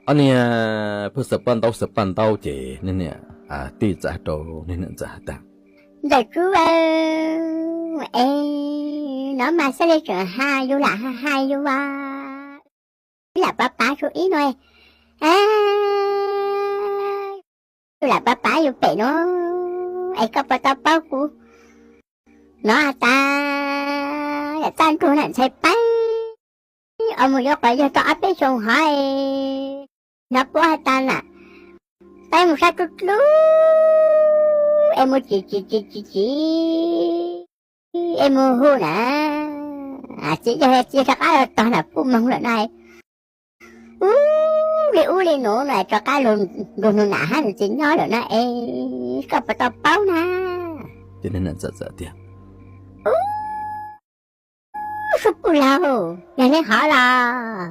Ob niag pheej xaws paj ntaub xaws paj ntaub ces niag niam tij txawm rau niag niam ntxawm has tas, Ntxawm Tsub, es nov mas xab li tseem ha yus lam ha ha yus a, lam pab pab su ib no, yus lam pab pab yus pem no, es koj puas tau paub kuv nov has tas yam txaj nrug nam ntxhais peb os mus yuav quav yawg tau ob peb xyoo hov, hnov puab has tas na, peb mus sab dlub dlub es mus tsim tsim tsim tsim tsim es mus hu na, txiv yawg txiv rov qab los tog na puj moog lawm na, ub li ub li nus no rov qab lug nrug nus nam hab nws txiv nyob lawm na es koj puas tau paub na? Ces niag niam ntxawm txawm tias, Ub, sub puj laug, yog neb hov los